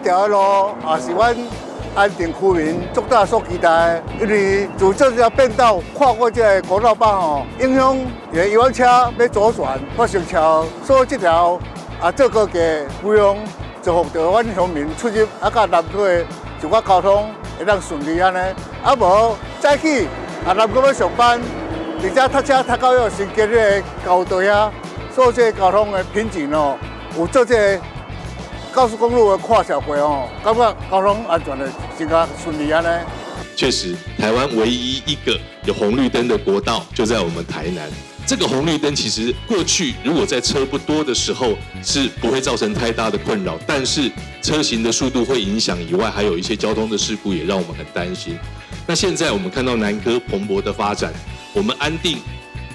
條路也是阮安定區民足早所期待的，因為自這條變道跨過這個國道八號，影響遊覽車欲左轉發生車禍，所以這條啊做高架費用造福著阮鄉民出入啊，佮南區的一寡交通會當順利按呢。啊無早起啊南區欲上班，而且塞車塞到彼個新街彼个交道遐，所以這個交通的瓶頸哦，有做這個高速公路的跨橋過哦，感覺交通安全的真較順利按呢。確實，台灣唯一一個有紅綠燈的國道就在我們台南。這個紅綠燈其實過去如果在車不多的時候是不會造成太大的困擾，但是車行的速度會影響以外，還有一些交通的事故也讓我們很擔心。那現在我們看到南科蓬勃的發展，我們安定，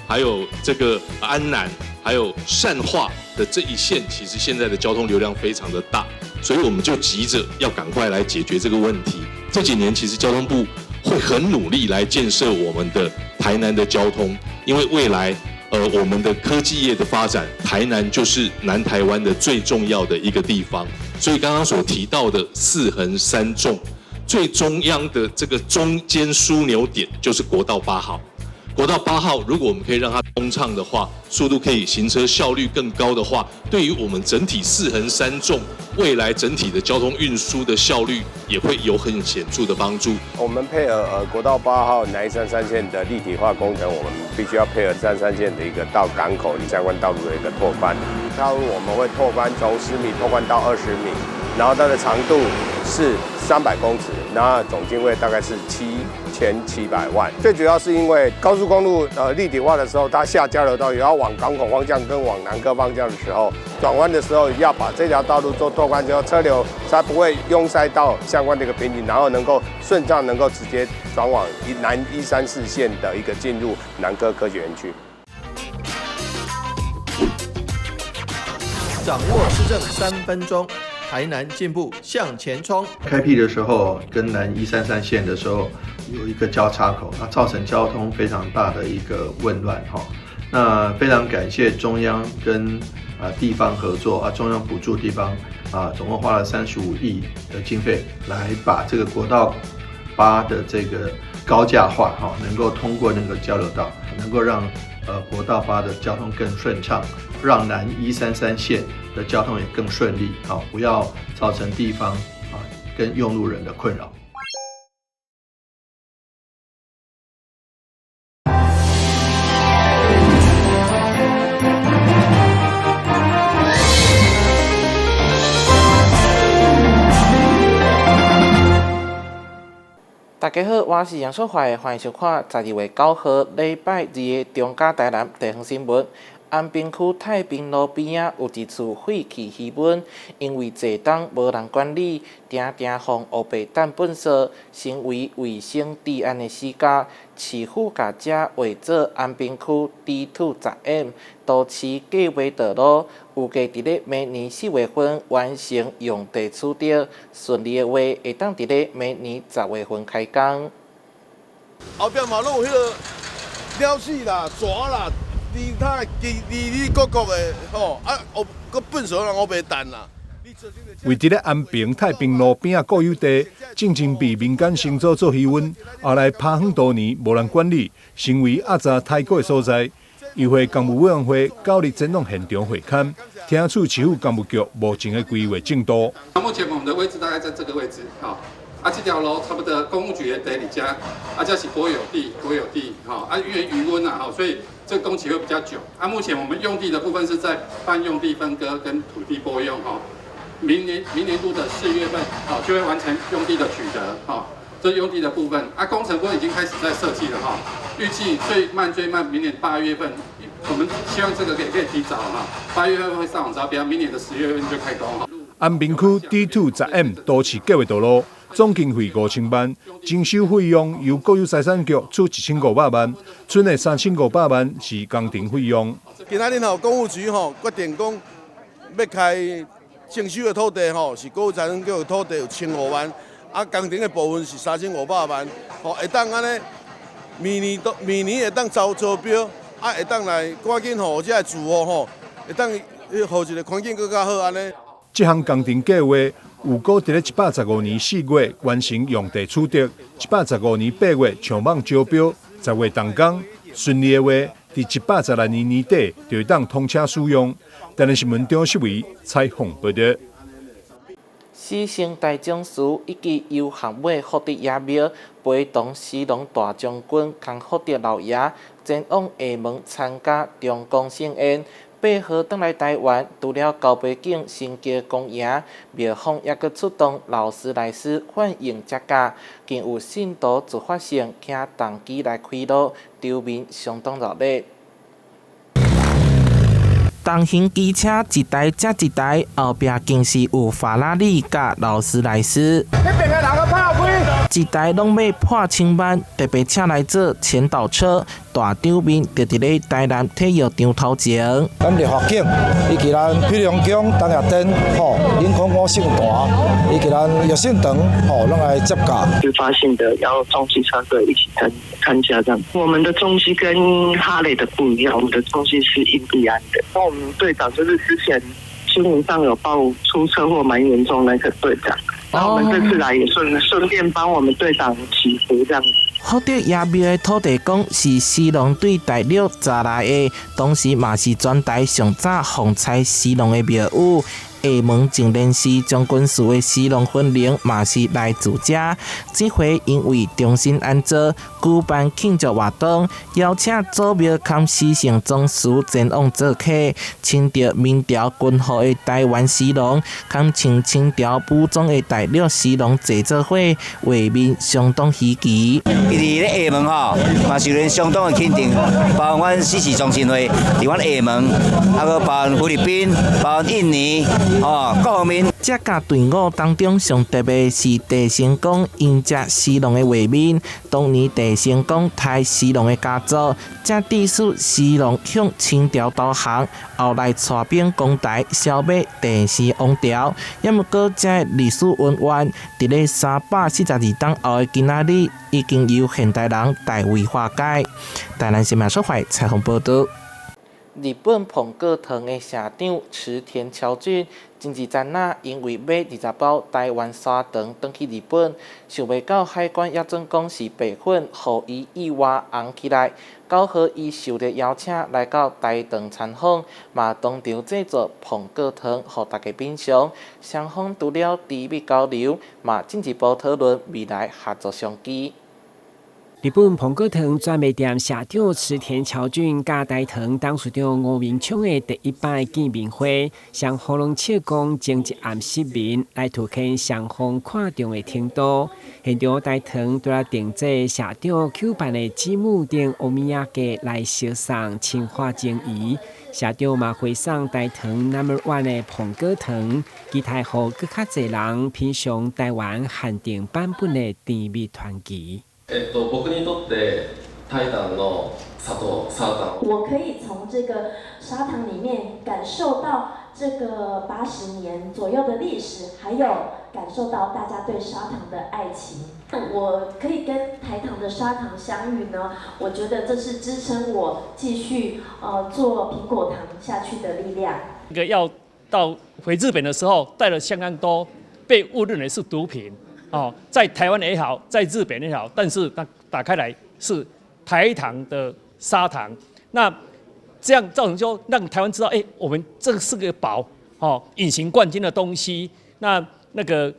還有這個安南，還有善化的這一線，其實現在的交通流量非常的大，所以我們就急着要趕快來解決這個問題。這幾年其實交通部會很努力來建設我們的台南的交通，因為未來，我們的科技業的發展，台南就是南台灣的最重要的一個地方。所以剛剛所提到的四橫三縱，最中央的這個中間樞紐點就是國道八號。國道八號，如果我們可以讓它通暢的話，速度可以行車效率更高的話，對於我們整體四橫三縱未來整體的交通運輸的效率也會有很顯著的幫助。我們配合國道八號南一三三線的立體化工程，我們必須要配合三三線的一個到港口相關道路的一個拓寬。道路我們會拓寬從10米拓寬到20米，然後它的長度是300公尺，然後總經費大概是7700萬。最主要是因為高速公路立體化的時候，它下交流道也要往港口方向跟往南科方向的時候，轉彎的時候要把這條道路做拓寬之後，車流才不會擁塞到相關的一個瓶頸，然後能夠順暢能夠直接轉往南134線的一個進入南科科學園區。掌握市政3分鐘，台南進步向前衝。開闢的時候跟南一三三線的時候有一個交叉口，那造成交通非常大的一個混亂哈。那非常感謝中央跟地方合作啊，中央補助地方啊，總共花了35億的經費來把這個國道八的這個高架化哈，能夠通過那個交流道，能夠讓國道八的交通更順暢，讓南一三三線的交通也更順利，好，不要造成地方啊跟用路人的困擾。大家好，我是楊淑懷，歡迎收看12月9號禮拜二的中嘉台南地方新聞。安平區太平路邊仔有一處廢棄魚塭，因為濟冬無人管理，定定予烏白擲糞埽，成為衛生治安的死角。市府共這劃做安平區 D2 10M 都市計畫道路，預計佇咧明年4月份完成用地取得，順利的話，會當佇咧明年10月份開工。後壁嘛攏有彼个鳥鼠啦、蛇啦。離他離離離國國的吼，啊，烏閣糞埽人烏白擲啦。位佇咧安平太平路邊仔國有地，進前被民間承租做魚塭，後來拋荒多年，無人管理，成為壓榨太古的所在。議會工務委員會9日前往現場會勘，聽取市府工務局目前的規劃進度。目前我們的位置大概在這個位置，好，啊，這條路差不多工務局的地佇遮，啊，這是國有地，國有地，吼，啊，因為魚塭啊，吼，所以這個工期會比較久。啊，目前我們用地的部分是在辦用地分割跟土地撥用，吼，明年度的4月份，好，就會完成用地的取得，吼，這用地的部分，啊，工程部分已經開始在設計了，哈，預計最慢最慢明年8月份，我們希望這個可以提早，哈，8月份會上網招標，明年的10月份就開工，哈。安平區 D2 10M 都市計劃道路總經費5000萬，徵收費用由國有財產局出1500萬，賰的3500萬是工程費用。今仔日吼，工務局吼決定講欲開徵收的土地吼，是國有財產局的土地有1500萬，啊，工程的部分是3500萬，吼會當按呢，明年都明年會當招招標，啊，會當來趕緊予這个住戶吼，會當予一个環境閣較好按呢。這項工程計劃有果佇咧115年4月完成用地取得，115年8月上網招標，10月動工，順利的話，佇116年年底就會當通車使用。台南新聞張世維採訪報導。死神大宗師以及游學尾福德爺廟陪同司農大將軍康福德老爺前往廈門參加中國盛宴。8號轉來台灣，除了高碑景新橋公園，廟方猶閣出動勞斯萊斯歡迎接駕，更有信徒自發性騎重機來開路，場面相當熱烈。重型機車一台接一台，後壁更是有法拉利佮勞斯萊斯。一台攏欲破千萬，特別請來做前導車，大場面就佇咧台南體育場頭前。咱立法警以及咱飛龍宮東亞燈吼，林口五聖壇以及咱藥聖堂吼，攏來接駕。自發性的邀重機車隊一起參加這樣。我們的重機跟哈雷的不一樣，我們的重機是印第安的。那我們隊長就是之前新聞上有報出車禍蠻嚴重那個隊長。那我們這次來也順便幫我們隊長祈福這樣子。福德爺廟的土地公是司農對大陸查來的，當時嘛是全台上早奉差司農的廟宇。廈門淨蓮寺將軍祠的司農分靈嘛是來自遮。這回因為重新安裝，舉辦慶祝活動，邀請祖廟兼司成宗師前往做客，穿著明朝軍服的台灣司農，兼穿清朝武裝的大陸司農坐做伙，畫面相當稀奇。伊佇咧廈門吼，嘛受人相當的肯定，包括阮死士宗親會佇阮廈門，啊閣包括菲律賓，包括印尼。哦，各方面。這架隊伍當中上特別是鄭成功迎接司農的畫面。當年鄭成功刣司農的家族，才致使司農向清朝投降，後來帶兵攻台，消滅鄭氏王朝。也毋過，這歷史恩怨，佇咧342冬後的今仔日，已經由現代人代為化解。台南新聞所懷採訪報導。日本膨果糖的社長池田喬俊，前一陣仔因為買20包台灣砂糖轉去日本，想袂到海關猶準講是白粉，予伊意外紅起來。9號伊受著邀請來到台糖參訪，嘛當場製作膨果糖，予大家品嚐。雙方除了甜蜜交流，嘛進一步討論未來合作商機。日本膨果糖專賣店社長池田喬俊佮台糖董事長吳明昌的第一擺見面會，雙方攏笑講前一暗失眠，來凸顯雙方看重的程度。現場台糖除了定製社長舉辦的子母燈お土産來相送深化情誼，社長嘛回送台糖 Number One 的膨果糖，期待予閣較濟人品嚐台灣限定版本的甜蜜傳奇。僕にとって台糖の砂糖砂糖。我可以從這個砂糖裡面感受到這個80年左右的歷史，還有感受到大家對砂糖的愛情。我可以跟台糖的砂糖相遇呢，我覺得這是支撐我繼續做蘋果糖下去的力量。那個要到回日本的時候，帶了相當多被誤認為是毒品。哦，在台灣也好，在日本也好，但是它打開來是台糖的砂糖，那這樣造成就讓台灣知道，哎，我們這是個寶，哦，隱形冠軍的東西。那個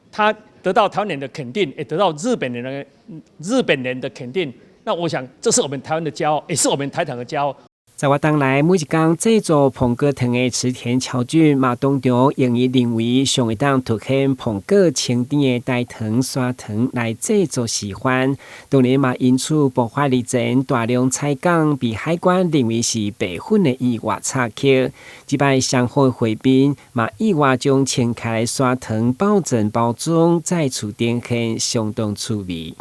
他得到台灣人的肯定，也得到日本人的肯定。那我想，這是我們台灣的驕傲，也是我們台糖的驕傲。在活動內，每一工製作膨果糖的池田喬俊嘛，當場用伊認為上會當凸顯膨果清甜的台糖砂糖來製作示範。當然嘛，因此爆發日前大量採購被海關認為是白粉的意外插曲。這擺雙方會面嘛，意外將清開的砂糖保證包裝再次呈現，相當趣味。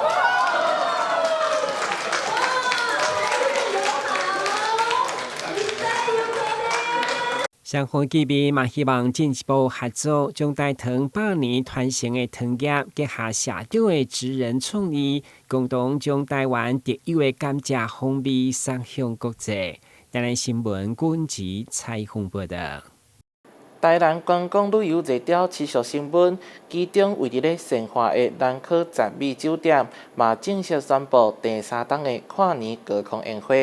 雙方見面嘛，希望進一步合作，將台糖百年傳承的糖業結合社長的職人創意，共同將台灣特有的甘蔗風味送向國際。台南新聞軍籍採訪報導。台南觀光旅遊熱潮持續升溫，其中位佇咧善化的南科讚美酒店嘛正式宣布第三檔的跨年高空煙火。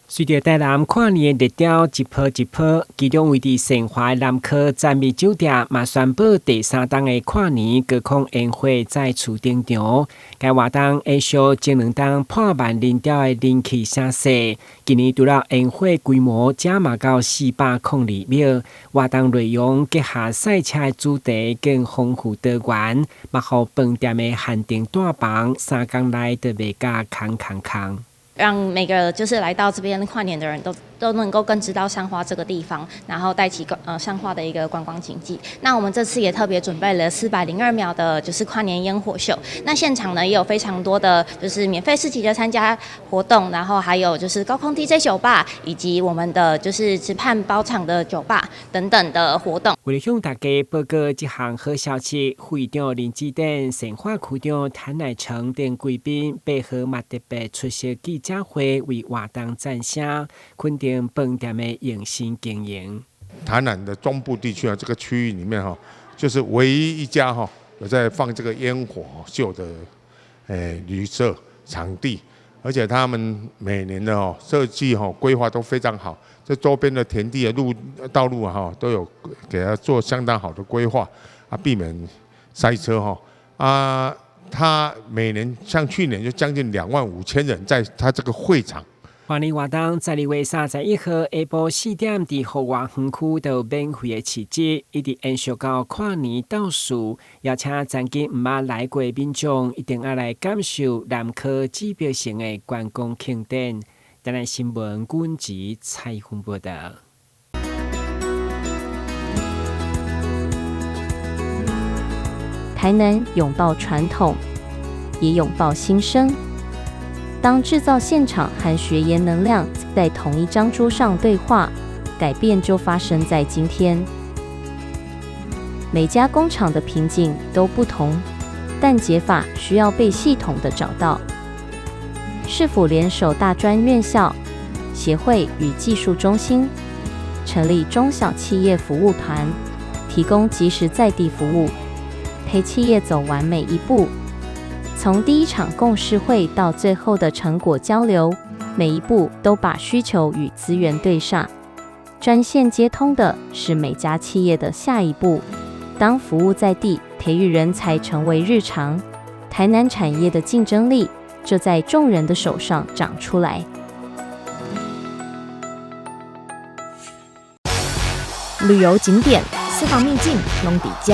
隨著台南跨年的熱潮一波一波，其中位佇善化的南科讚美酒店嘛宣布第三檔的跨年高空煙火再次登場。該活動延續前兩冬破萬人潮的人氣聲勢，今年除了煙火規模加碼到402秒，活動內容結合賽車的主題更豐富多元，嘛予飯店的限定大房3工內就賣甲空空空。讓每個就是來到這邊跨年的人都能夠更知道善化這個地方，然後帶起善化的一個觀光經濟。那我們這次也特別準備了402秒的，就是跨年煙火秀。那現場呢也有非常多的就是免費市集的參加活動，然後還有就是高空 DJ 酒吧，以及我們的就是直盼包場的酒吧等等的活動。為了向大家報告這項好消息，副議長林志典、善化區長譚乃成等貴賓8號嘛特別出席記者會，為活動讚聲，肯定飯店的用心經營。台南的中部地區啊，這個區域裡面哈，就是唯一一家哈有在放這個煙火秀的旅社場地，而且他們每年的哦設計哈規劃都非常好，這周邊的田地的路道路哈都有給他做相當好的規劃啊，避免塞車哈啊。他每年像去年就將近25,000人在他這個會場。跨年活動12月31號下晡4點，佇戶外園區就有免費的市集，一直延續到跨年倒數。邀請曾經毋捌來過的民眾，一定愛來感受南科指標性的觀光慶典。台南新聞軍籍採訪報道。台南擁抱傳統，也擁抱新生。當製造現場和學研能量在同一張桌上對話，改變就發生在今天。每家工廠的瓶頸都不同，但解法需要被系統的找到。市府聯手大專院校、協會與技術中心，成立中小企業服務團，提供即時在地服務，陪企業走完每一步。從第一場共識會到最後的成果交流，每一步都把需求與資源對上。專線接通的是每家企業的下一步。當服務在地、培育人才成為日常，台南產業的競爭力就在眾人的手上長出來。旅遊景點、私房秘境攏佇遮。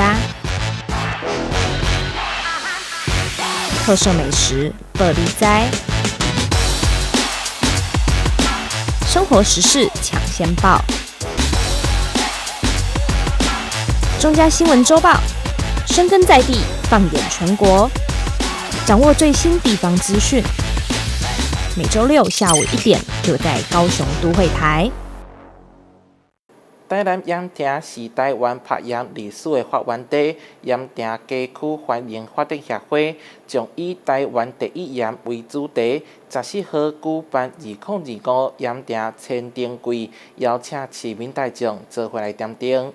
特色美食，報你知；生活時事搶先報，中嘉新聞週報，深耕在地，放眼全國，掌握最新地方資訊。每週六下午1點，就在高雄都會台。台南鹽埕是台灣曬鹽歷史的發源地，鹽埕街區繁榮發展協會將以台灣第一鹽為主題，14號舉辦2025鹽埕千燈季，邀請市民大眾做伙來點燈。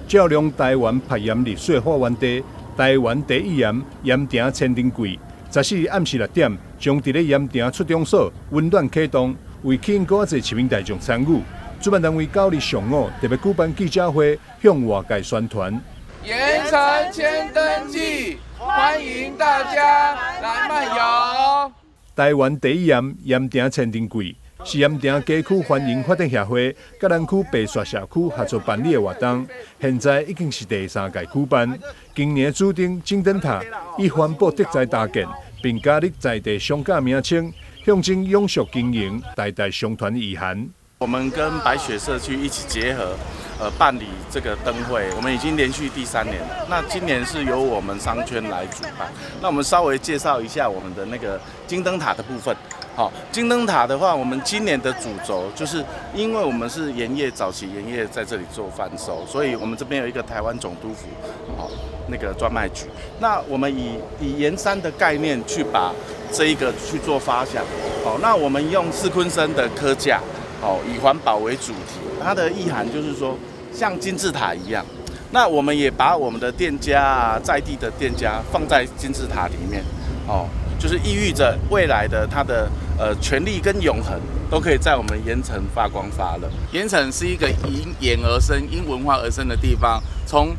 照亮台灣曬鹽歷史的發源地，台灣第一鹽鹽埕千燈季，14暗時6點，將佇咧鹽埕出場所溫暖啟動，為吸引閣較濟市民大眾參與。主辦單位9日上午特別舉辦記者會，向外界宣傳。鹽埕千燈季，歡迎大家來漫遊。台灣第一鹽鹽埕千燈季是鹽埕街區繁榮發展協會佮南區白沙社區合作辦理的活動，現在已經是第3屆舉辦。今年主燈金燈塔以環保竹材搭建，並加入在地商家名稱，象徵永續經營、代代相傳意涵。我們跟白雪社區一起結合，辦理這個燈會，我們已經連續第3年了。那今年是由我們商圈來主辦。那我們稍微介紹一下我們的那個金燈塔的部分。好，金燈塔的話，我們今年的主軸就是因為我們是鹽業，早期鹽業在這裡做販售，所以我們這邊有一個台灣總督府，好，那個專賣局。那我們以鹽山的概念去把這一個去做發想。好，那我們用四鯤鯓的科架。哦，以環保為主題，它的意涵就是說像金字塔一樣。那我們也把我們的店家啊，在地的店家放在金字塔裡面，哦，就是意喻着未來的它的權力跟永恆都可以在我們鹽埕發光發熱。鹽埕是一個因鹽而生、因文化而生的地方，從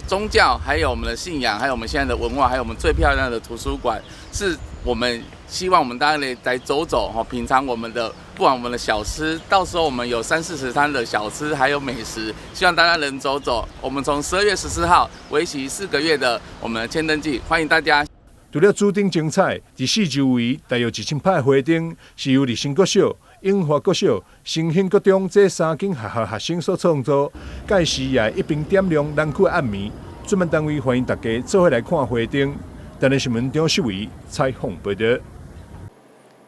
宗教，還有我們的信仰，還有我們現在的文化，還有我們最漂亮的圖書館，是我們希望我們大家來來走走，哈，品嘗我們的，不管我們的小吃，到時候我們有三四十攤的小吃，還有美食，希望大家能走走。我們從12月14號為期4個月的我們的千燈祭，歡迎大家。除了主燈精彩，佇四周圍大約1000擺花燈，是由立新國小、永華國小、新興國中這三間學校學生所創作。屆時也會一並點亮南區暗暝。主辦單位歡迎大家做伙來看花燈。台南新聞張秀維採訪報導。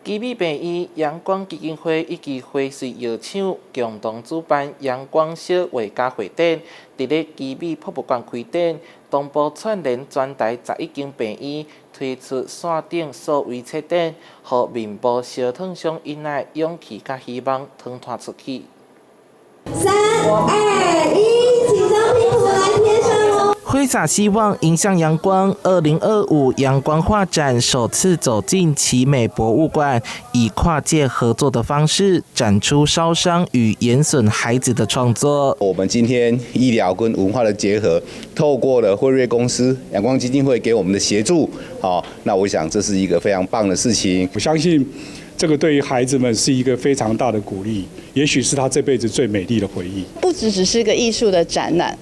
奇美病院陽光基金會以及輝瑞藥廠共同主辦陽光小畫家會展，佇咧奇美博物館開展，同步串聯全台11間病院，推出線頂數位策展，予面部燒燙傷囡仔的勇氣佮希望傳達出去。三二一，請將拼圖來貼上哦！揮灑希望，迎向陽光。2025陽光畫展首次走進奇美博物館，以跨界合作的方式展出燒傷與研損孩子的創作。我們今天醫療跟文化的結合，透過了輝瑞公司、陽光基金會給我們的協助，好，那我想這是一個非常棒的事情。我相信這個對於孩子們是一個非常大的鼓勵，也許是他這輩子最美麗的回憶。不只只是個藝術的展覽。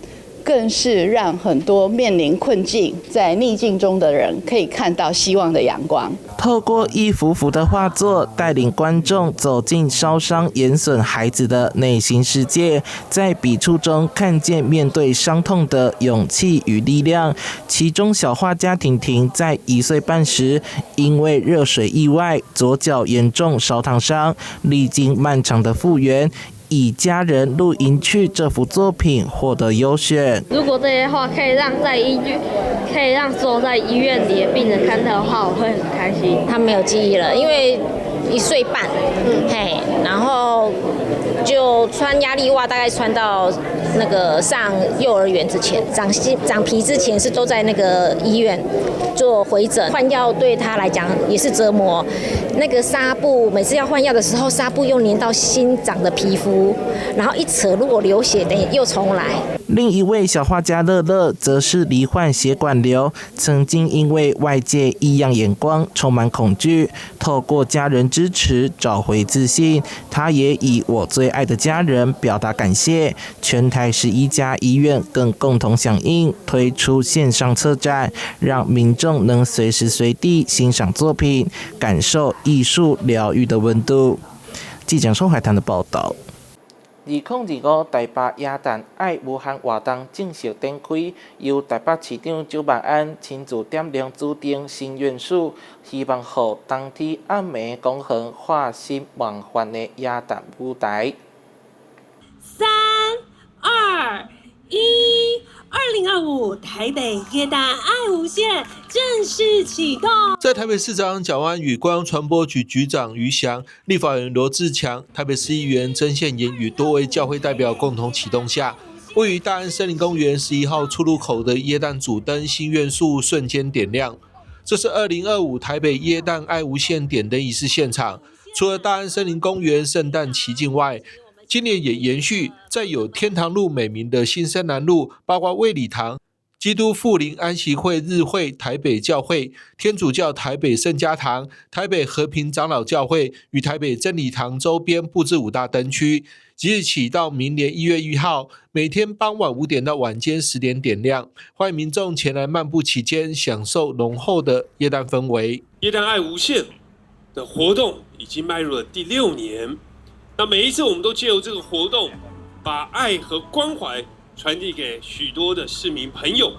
更是讓很多面臨困境、在逆境中的人可以看到希望的陽光。透過一幅幅的畫作，帶領觀眾走進燒傷研損孩子的內心世界，在筆觸中看見面對傷痛的勇氣與力量。其中，小畫家婷婷在1歲半時，因為熱水意外，左腳嚴重燒燙傷，歷經漫長的復原。以家人露營去這幅作品獲得優選。如果這些畫可以讓在醫院，可以讓所有在醫院裡的病人看到的話，我會很開心。他沒有記憶了，因為1歲半，嘿，然後就穿壓力襪，大概穿到那個上幼兒園之前，長新長皮之前是都在那個醫院做回診，換藥對他來講也是折磨。那個紗布每次要換藥的時候，紗布又粘到新長的皮膚，然後一扯，如果流血，等於又重來。另一位小畫家樂樂，則是罹患血管瘤，曾經因為外界異樣眼光充滿恐懼，透過家人支持找回自信。他也以我最愛的家人表達感謝。全台11家醫院更共同響應，推出線上策展，讓民眾能隨時隨地欣賞作品，感受藝術療癒的溫度。記者周海潭的報道。2025台北耶誕愛無限活動正式展開，由台北市長蔣萬安親自點亮主燈心願樹，希望予冬天暗暝公園化身夢幻的耶誕舞台。三二一，2025台北耶誕愛無限正式啟動。在台北市長蔣萬安與觀光傳播局局長余翔、立法委員羅智強、台北市議員曾憲瑩與多位教會代表共同啟動下，位於大安森林公園11號出入口的耶誕主燈心願樹瞬間點亮。這是2025台北耶誕愛無限點燈儀式現場。除了大安森林公園聖誕奇境外，今年也延續在有天堂路美名的新生南路，包括衛理堂、基督復臨安息會日會台北教會、天主教台北聖家堂、台北和平長老教會與台北真理堂周邊布置五大燈區。即日起到明年1月1號，每天傍晚5點到晚間10點點亮，歡迎民眾前來漫步期間，享受濃厚的耶誕氛圍。耶誕愛無限的活動已經邁入了第六年。那每一次我們都借由這個活動，把愛和關懷傳遞給許多的市民朋友。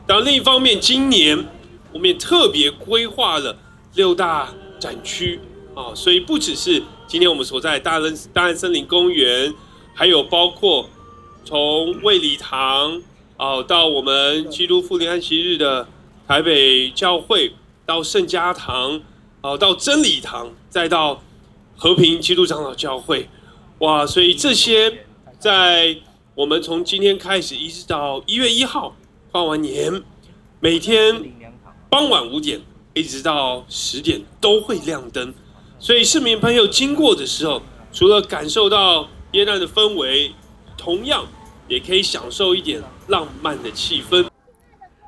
當另一方面，今年我們也特別規劃了六大展區啊，所以不只是今天我們所在大安森林公園，還有包括從衛理堂啊到我們基督復臨安息日的台北教會，到聖家堂，啊到真理堂，再到和平基督長老教會，哇，所以這些在我們從今天開始一直到1月1號跨完年，每天傍晚5點一直到10點都會亮燈，所以市民朋友經過的時候，除了感受到耶誕的氛圍，同樣也可以享受一點浪漫的氣氛。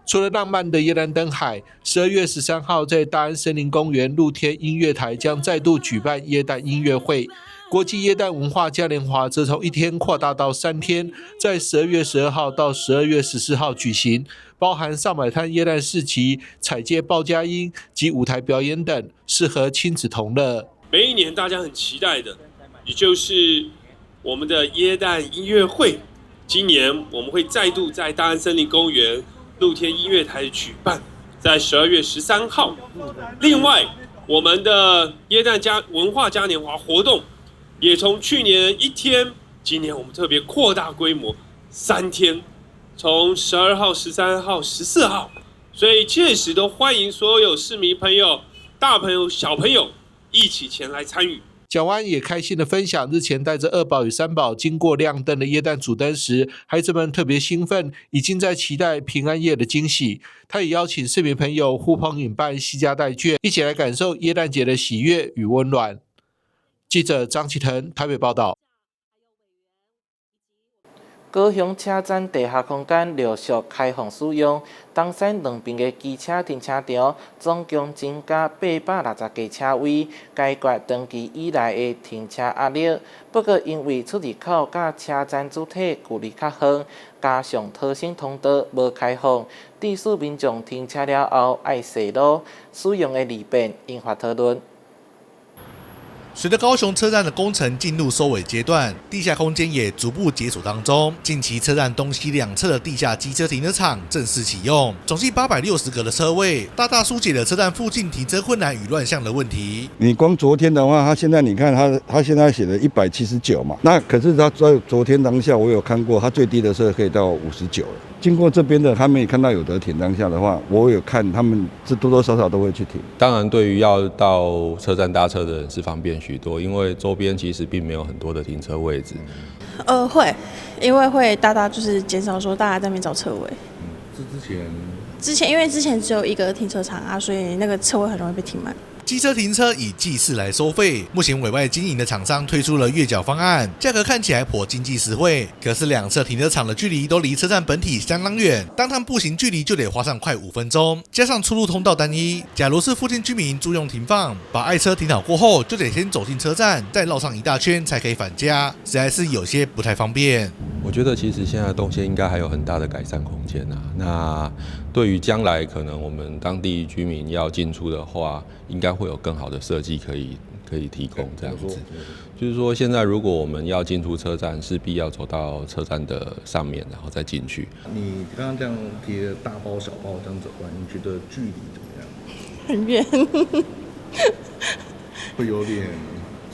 除了浪漫的耶誕燈海，12月13號在大安森林公園露天音樂台將再度舉辦耶誕音樂會。國際耶誕文化嘉年華則從一天擴大到3天，在12月12號到12月14號舉行，包含上百攤耶誕市集、踩街報佳音及舞台表演等，適合親子同樂。每一年大家很期待的，也就是我們的耶誕音樂會。今年我們會再度在大安森林公園露天音樂台舉辦，在12月13號。另外，我們的耶誕嘉文化嘉年華活動，也從去年一天，今年我們特別擴大規模，3天，從12號、13號、14號，所以屆時都歡迎所有市民朋友、大朋友、小朋友一起前來參與。蔣萬安也開心的分享，日前帶着二寶與三寶經過亮燈的耶誕主燈時，孩子們特別興奮，已經在期待平安夜的驚喜。他也邀請市民朋友呼朋引伴、攜家帶眷，一起來感受耶誕節的喜悅與溫暖。記者張啟騰台北報道。高雄車站地下空間陸續開放使用，東西兩邊的機車停車場總共增加860個車位，解決長期以來的停車壓力。不過，因為出入口佮車站主體距離較遠，加上逃生通道無開放，致使民眾停車了後愛踅路，使用的利便引發討論。隨著高雄車站的工程進入收尾階段，地下空間也逐步解鎖當中。近期車站東西兩側的地下機車停車場正式啟用，總計860個的車位，大大疏解了車站附近停車困難與亂象的問題。你光昨天的話，他現在你看他現在寫的179嘛，那可是他在昨天當下，我有看過，他最低的時候可以到59了。經過這邊的，他們也看到有得停當下的話，我有看他們這多多少少都會去停。當然，對於要到車站搭車的人是方便許多，因為周邊其實並沒有很多的停車位置。會，因為會大大就是減少說大家在那邊找車位。是之前？之前因為之前只有一個停車場啊，所以那個車位很容易被停滿。機車停車以計時來收費，目前委外經營的廠商推出了月繳方案，價格看起來頗經濟實惠。可是兩側停車場的距離都離車站本體相當遠，單趟步行距離就得花上快5分鐘，加上出入通道單一，假如是附近居民租用停放，把愛車停好過後，就得先走進車站，再繞上一大圈才可以返家，實在是有些不太方便。我覺得其實現在動線應該還有很大的改善空間啊。那對於將來可能我們當地居民要進出的話，應該會有更好的設計可以提供這樣子。就是說，現在如果我們要進出車站，勢必要走到車站的上面，然後再進去。你剛剛這樣提著大包小包這樣走過來，你覺得距離怎麼樣？很遠。會有點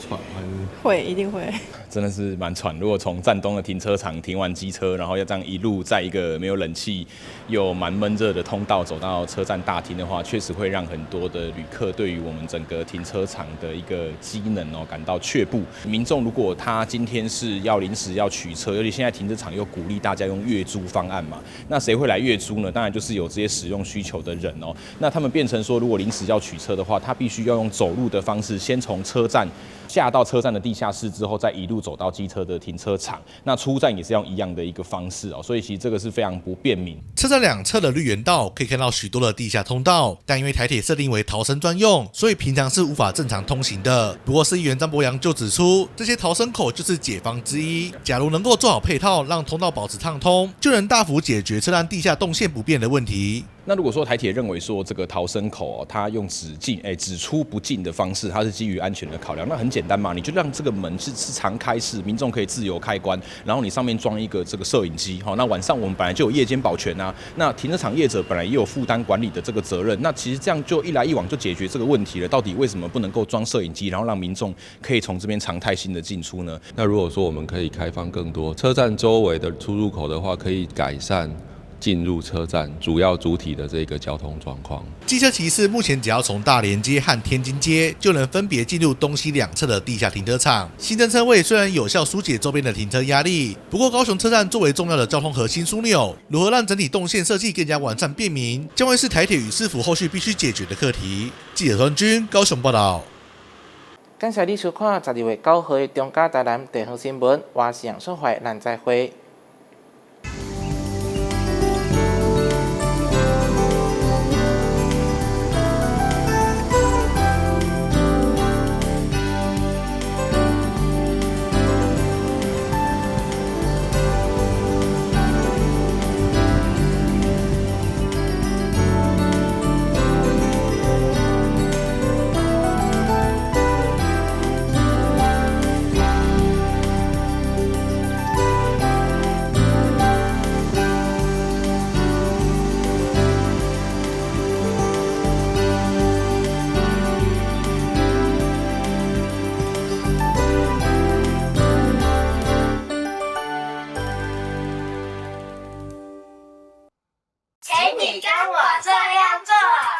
喘還是？會，一定會。真的是蠻喘。如果從站東的停車場停完機車，然後要這樣一路在一個沒有冷氣又蠻悶熱的通道走到車站大廳的話，確實會讓很多的旅客對於我們整個停車場的一個機能哦感到卻步。民眾如果他今天是要臨時要取車，尤其現在停車場又鼓勵大家用月租方案嘛，那誰會來月租呢？當然就是有這些使用需求的人哦。那他們變成說，如果臨時要取車的話，他必須要用走路的方式，先從車站下到車站的地下室之後，再一路走到機車的停車場。那出站也是用一樣的一個方式哦，所以其實這個是非常不便民。車站兩側的綠園道可以看到許多的地下通道，但因為台鐵設定為逃生專用，所以平常是無法正常通行的。不過市議員張博洋就指出，這些逃生口就是解方之一。假如能夠做好配套，讓通道保持暢通，就能大幅解決車站地下動線不便的問題。那如果說台鐵認為說這個逃生口哦，它用只進只出不進的方式，它是基於安全的考量，那很簡單嘛，你就讓這個門是常開式，民眾可以自由開關，然後你上面裝一個這個攝影機，好，那晚上我們本來就有夜間保全啊，那停車場業者本來也有負擔管理的這個責任，那其實這樣就一來一往就解決這個問題了。到底為什麼不能夠裝攝影機，然後讓民眾可以從這邊常態性的進出呢？那如果說我們可以開放更多車站周圍的出入口的話，可以改善进入车站主要主体的这个交通状况。机车骑士目前只要从大连街和天津街就能分别进入东西两侧的地下停车场。新增车位虽然有效疏解周边的停车压力，不过高雄车站作为重要的交通核心枢纽，如何让整体动线设计更加完善便民，将会是台铁与市府后续必须解决的课题。记者庄君高雄报道。感谢你收看12月9号的中嘉台南地方新闻，我是杨淑怀，咱再会。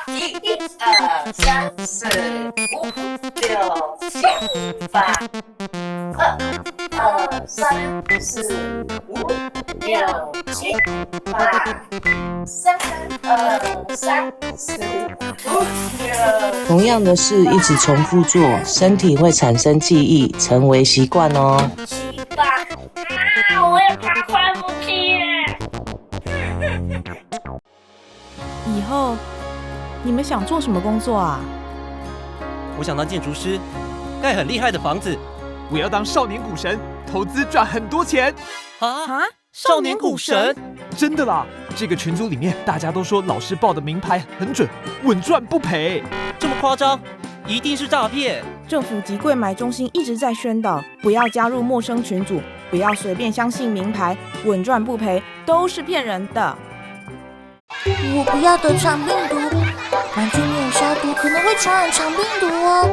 1、2、3、4、5、6、7、8，2、2、3、4、5、6、7、8，3、2、3、4、5、6。同样的事一直重复做，身体会产生记忆，成为习惯哦。7、8，啊！我也怕快不起耶。以后你们想做什么工作啊？我想当建筑师，盖很厉害的房子。我要当少年股神，投资赚很多钱。啊！少年股神？真的啦！这个群组里面大家都说老师报的名牌很准，稳赚不赔。这么夸张？一定是诈骗！政府及柜买中心一直在宣导，不要加入陌生群组，不要随便相信名牌，稳赚不赔都是骗人的。我不要得肠病毒，玩具没有消毒可能会传染肠病毒哦。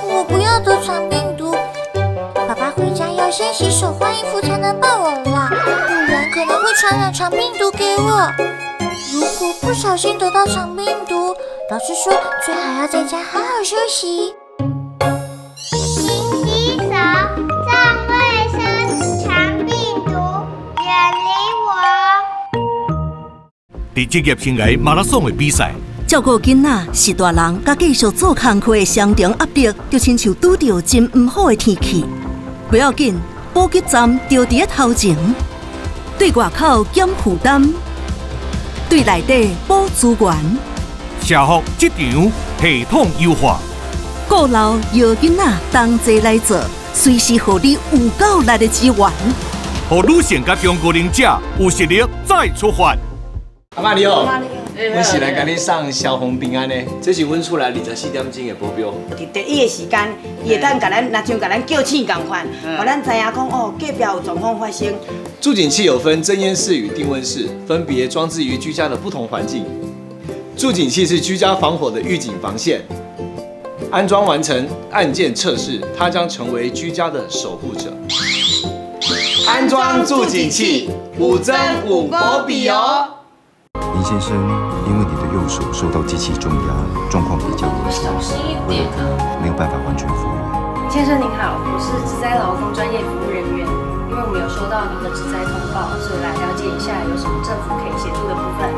我不要得肠病毒，爸爸回家要先洗手换衣服才能抱我啦，不然可能会传染肠病毒给我。如果不小心得到肠病毒，老师说最好要在家好好休息。勤洗手，重卫生，肠病毒远离我。伫职业生涯马拉松的比赛，照顾囡仔是大人佮继续做工课的双重压力，就亲像拄著真毋好的天气。不要紧，补给站就伫咧头前，对外口减负担，对内底补资源。社福职场系统优化，顾老摇囡仔同齐来做，随时予你有够力的资源，予女性佮中高龄者有实力再出发。阿妈你好，阮是来共你送消防平安的，这是阮厝内24点钟的保镖。伫第一个时间，伊会当共咱，若像共咱叫醒仝款，予咱知影讲哦，隔壁有状况发生。住警器有分增烟室与定温室，分别装置于居家的不同环境。住警器是居家防火的预警防线，安装完成按键测试，它将成为居家的守护者。安装住警器，5增5保比哦。林先生，因为你的右手受到机器重压，状况比较严重，为了可能没有办法完全复原。先生您好，我是职灾劳工专业服务人员，因为我们有收到您的职灾通报，所以来了解一下有什么政府可以协助的部分。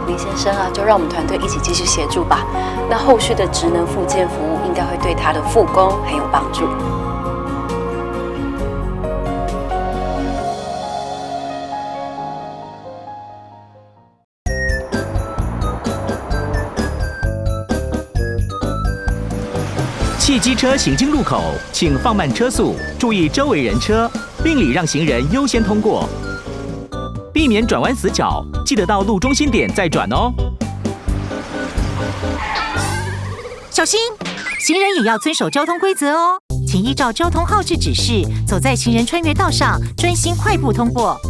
林先生啊，就让我们团队一起继续协助吧。那后续的职能复健服务应该会对他的复工很有帮助。汽机车行经路口，请放慢车速，注意周围人车，并礼让行人优先通过，避免转弯死角。记得到路中心点再转哦。小心，行人也要遵守交通规则哦，请依照交通号志指示，走在行人穿越道上，专心快步通过，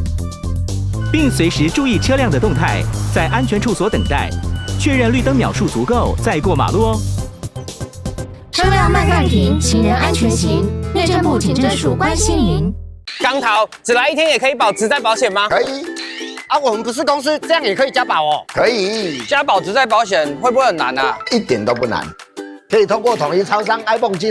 并随时注意车辆的动态，在安全处所等待，确认绿灯秒数足够再过马路哦。车辆慢慢停，行人安全行。内政部警政署关心您。港头，只来一天也可以保职灾保险吗？可以。啊，我們不是公司，這樣也可以加保哦？可以。加保職災保險會不會很難啊？一點都不難，可以通過統一超商 iPhone 機。